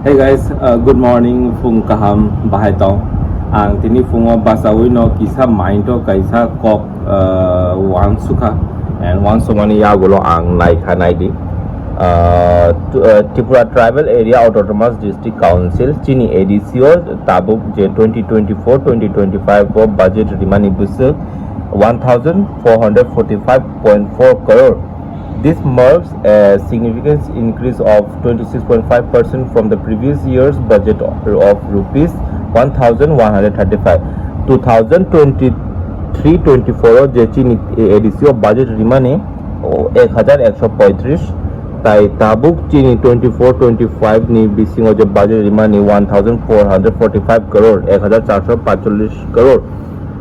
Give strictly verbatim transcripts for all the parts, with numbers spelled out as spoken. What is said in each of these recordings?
Hey guys, uh, good morning, phung kaham, bahai tong. Ang tini phungo bachawi no kisa mind o kaisa kok, uh, wansukha, and wansukmani yagulo ang naikha naidi. Uh, tu- uh, Tripura Tribal Area Autonomous District Council chini A D C o tabuk je twenty twenty-four twenty twenty-five o budget rimani bwswk one thousand four hundred forty-five point four crore. This marks a significant increase of twenty-six point five percent from the previous year's budget of rupees one thousand one hundred thirty-five. Two thousand twenty-three twenty-four o je chini A D C o budget rimani o ek hajar ekso poitris, tai tabuk chini twenty-four twenty-five ni bisingo je budget rimani one thousand four hundred forty-five crore, ek hajar charso paitsollis crore,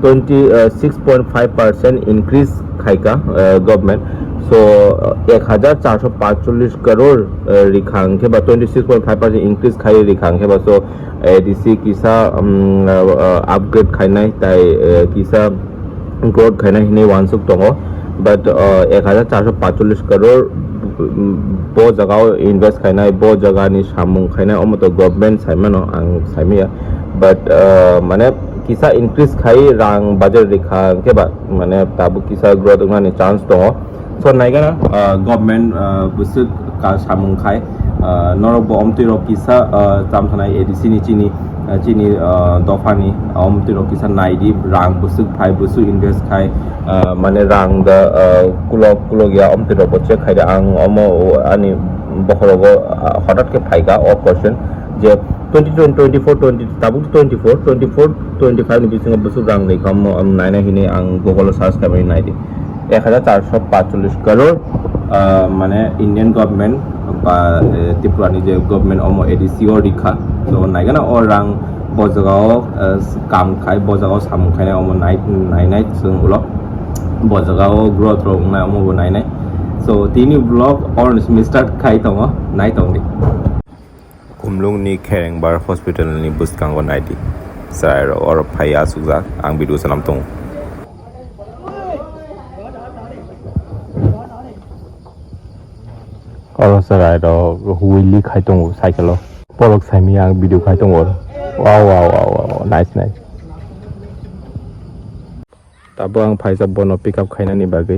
twenty, uh, six point five percent increase khaika, uh, government. So, uh, ek hajar charso paitsollis crore, uh, rikha hwnkhe ba twenty six point five percent increase khai rikha hwnkhe ba, so, A D C kisa, um, uh, uh, upgrade khainai tai, uh, kisa growth khainai hinwi wansuk tongo. But, uh, ek hajar charso paitsollis crore, um, bo jagao invest khainai, bo jagani samung khainai, omo to government saimano, ang saimaya. But, uh, mane, kisa increase khai rang budget rikha hwnkhe ba, mane, tabuk kisa growth wngnani chance tongo. So, naigana, uh, government, uh, bwswk ka samung khai, uh, norok bo omtwi rok kisa, uh, chamthanai A D C ni chini, uh, chini, uh, dophani, uh, omtwi rok kisa naidi, rang bwswk phai, bwswk invest khai, uh, mane, rang da, uh, kulok kulok ya, omtwi rok bo check khai da. Ang omo, ani bokhorogo, uh, hotat khe phaika o question je twenty twenty, twenty-four, twenty, tabuk twenty-four, twenty-four, twenty-five ni bisingo bwswk rang rikha omo, um, naina hinwi ang Google o search khaimani naidi. Ek hajar charso paitsollis crore, ah, mane Indian government ba, eh, Tripura ni je government omo A D C o rikha. So naigana o rang bo jagao, eh, kam khai, bo jagao samung khainai omo nai, nainai chwng ulo. Bo jagao growth rok wngnai omo bo nainai. So tini vlog or start khai tongo, nai tongdi. Khumlungni Kherengbar Hospital ni bwskango naidi. Chwrairok oro phai achukjak, ang video sanam tongo. Oro chwrairok huili khai tongo cycle o. Borok saimaya ang video khai tongo oro. Wow, wow, wow, wow, wow. Nice, nice. Tabuk ang phaijak bono pick up khainani bagwi.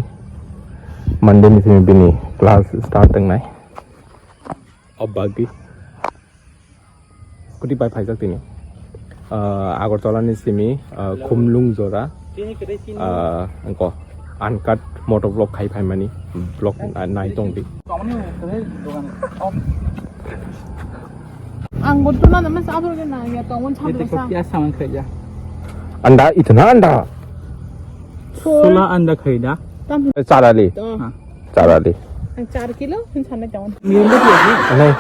Monday ni simi bini class start wngnai. O bagwi. Scooty bai phaijak tini. Ah, Agartala ni simi, ah, Khumlung jora. Ah, engko uncut moto vlog khai phaimani vlog na-, nai tongdi. Ang bo tuna nama sa abro ke na ya tong won Ito chadro ko sa. Kya saman khaija? Anda, itna anda. Sula anda khaida. Tam. Charali. To. Ha. Charali. Ang char kilo hin sanai tong. Miyong ko piyo ki? Anai.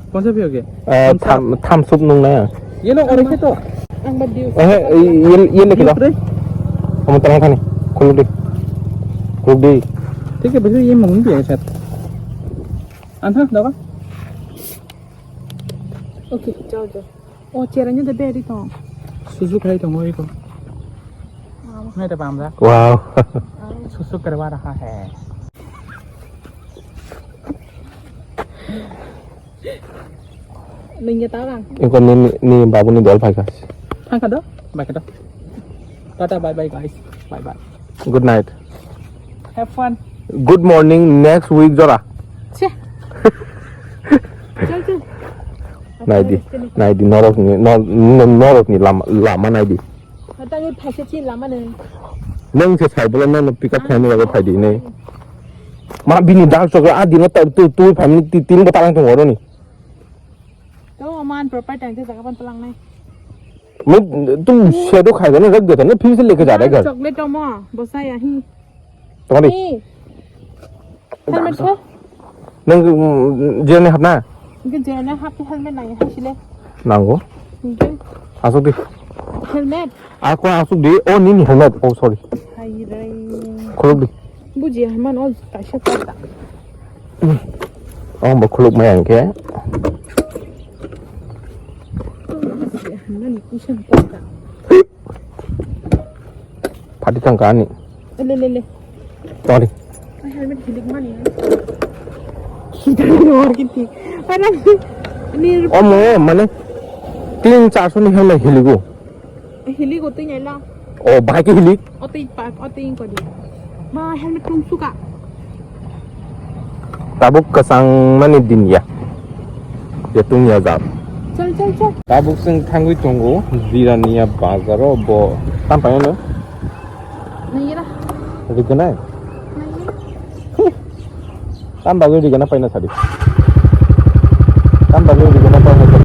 Kon sa piyo ki? Eh, tham, tham sup nung na ya. Ye lo ore ke to. Ang ba diu. Eh, ye, ye le kilo. Ye pre. Kamu terang thani. Khuluk di. Khuluk di. Thik hai, bhai, ye mong piyo sir. Antha dawa. Okay, jao jao. O, cheranya de beri tong. Susu khai tong oi ko. Wow. Nai ta pam da. Wow. Susu karwa raha hai. Nungya ta lang. Iko ni, ni babu ni dol phai kha. Phai kha do? Bai kha do. Tata, bye bye guys. Bye bye. Good night. Have fun. Good morning, next week jora. Che. Chal, chal. Naidi, naidi, norok ni, nor-, nor-, norok ni lama, lama naidi. Hata ni phaisa chi lama ni. Nang se sai bolo nang pick up khaini bagwi phai di ni. Ma bini dark chocolate a dino ta tu, tu phai ni ti-, tin bottle ang tong oro ni. To man proper time te jaga pan pelang nai. Mo tu sedo khai gana rek de tane phim se leke ja de ghar. Chocolate to mo, bosa ya hi. Tongdi. Hi. Helmet ko? Nang, mm, jene hapna? Ke jene hap helmet nai ha sile. Nango. Ke? Asuk di. Helmet. Ako asuk di. Oh, nini helmet. Oh, sorry. Hai rai. Khuluk di. Buji haman o kaisa kota. Oh, bo khuluk mai ang ke. Buji haman kusen kota. Phati thang ka ani. Le, le, le. Sorry. Ai, helmet hilik mani. Hidari or kinti. Parang. Omo mane tin charso ni hwnbai hiligo. Hiligo twi naila. O bahai khe hilik. O twi pa, o twi ko di. Ma helmet tung suka. Tabuk kwchang mani din ya. Ya tung ya jat. Chal, chal, chal. Tabuk chwng thangwi tongo Jirania bazaro bo. Tam paino? Nai ra. Riganai? Nai ra. Tam bagwi rigana paina sadi. Tam bagwi rigana paina sadi.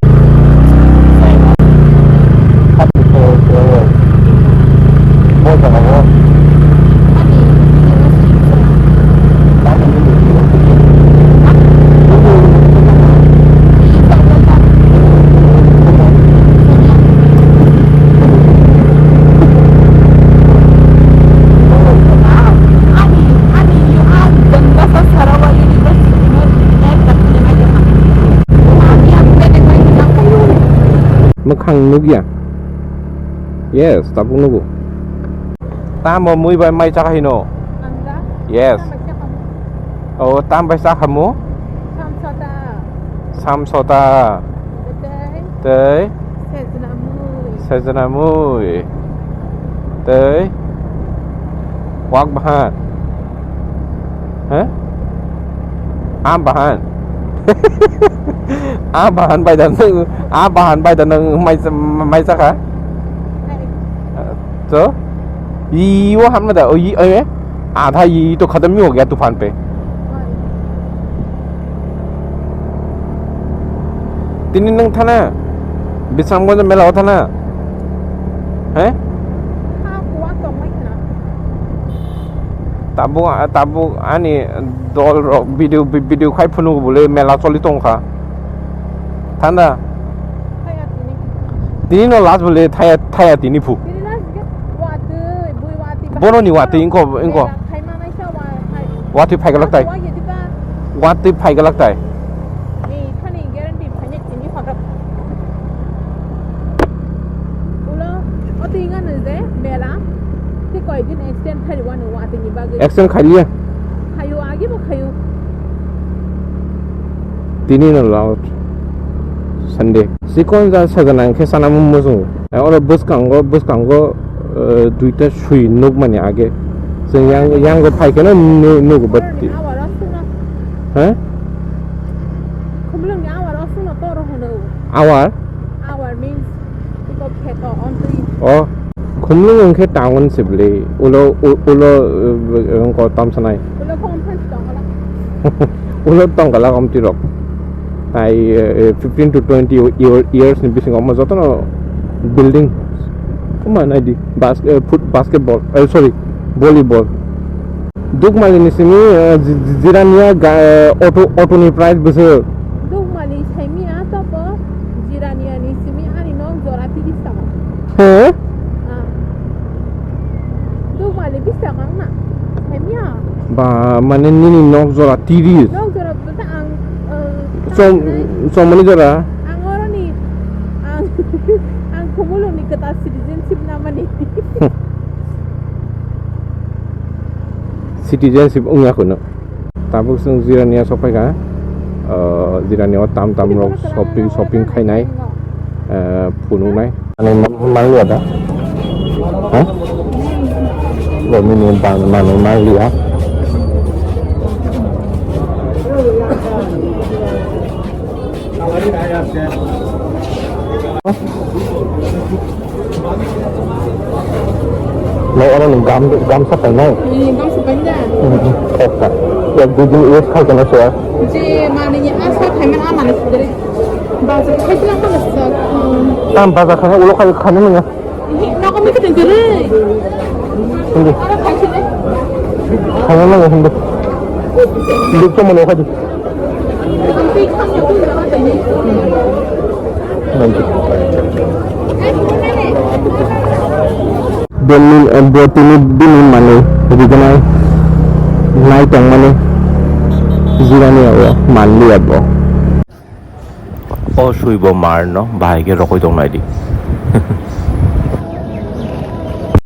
Mwkhang nukya. Yes, tabuk nugo. Tamo mui bai mai chakha hino? Ang da? Yes. Tam bai chakha mo? O, tam bai chakha mo? Samsota. Samsota. Tei? Tei? Sejna mui. Sejna mui. Tei? Wak bahan. He? Am bahan. Am bahan bai dan, am bahan bai dan mai, mai chakha? Hai. To? Yi wo han ma da, o yi, eh? Adha yi to khatam mi ho gaya tufan pe. Hai. Tini nwng thana? Bisramganj mela o thana? He? Ha, kuwa tongmai khna. Tabuk, tabuk ani dol rok video, video khai phunu bole mela choli tongkha. Thanda. Thaya tini. Tini no last bole thaya, thaya tini phu. Tini last ke watwi, bui watwi. Bono ni watwi, ingko, ingko. Mela khai manai sa wa, khai. Watwi phai galak tai. Wa ye diba? Watwi phai galak tai. Ni thani guarantee phai ni tini hokrak. Ulo, o twi ngano je, mela. Ti koi din extend khai wano watwi ni bagwi. Extend khai liya. Khayo, agi bo khayo. Tini no laut Sunday. Sikon ja sajana khe sana mung mung. Oro bwskango, bwskango, eh, duita sui nukmani age. Chwng yang, yango phai kheno nu-, nugo bati. Khumulungni awar o sungno. He? Khumulungni awar o sungno toro hwno. Awar? Awar means, iko kheto, ontwi. O. Khumlung wngkhe town se bwle, ulo, u-, ulo, uh, wngkha tamsanai. Ulo khe omthai tongkha. Ulo tongkha omtwi rok. Tai, uh, fifteen to twenty year, years ni bisingo omo jotono building. Oma naidi, bas-, uh, foot-, basketball, uh, sorry, volleyball. Dukmali ni simi, eh, ji-, ji-, Jirania ga-, eh, auto, auto ni price bwswk? Dukmali saimia tobo Jirania ni simi ani nok jora tiris taka. He? Ah. Dukmali bis taka wngna. Saimia. Ba, mane nini nok jora tiris? Nok jora bwsa ang, eh, chom-, chomani jora? Ang oroni, ang, ang Khumulungni kwtal citizenship namani. Citizenship wngya khwno. Tabuk chwng Jirania sokphaikha. Ah, Jirania o tam tam rok shopping, shopping khainai, ah, phunuknai. Manwi man-, manliya da? Ha? Bo nini ban-, manwi manliya. Mai oro ni gam, gamsa painai. Ni gamsa painai. Hmm, ekta. Ya, dui din use khai kana sir. Je mane ni asa khai man amane sidere. Bazar khai tla mana sa. Tam bazar khana ulo khai khana nang. Nogo mi kete dere. Hindi. Khana nang hindi. Dukto mano khai. Bini, eh, bo tini bini manwi rignai nai tongmani Jirania o manliya bo. O swibo marno bahai khe rokoi tongnai di.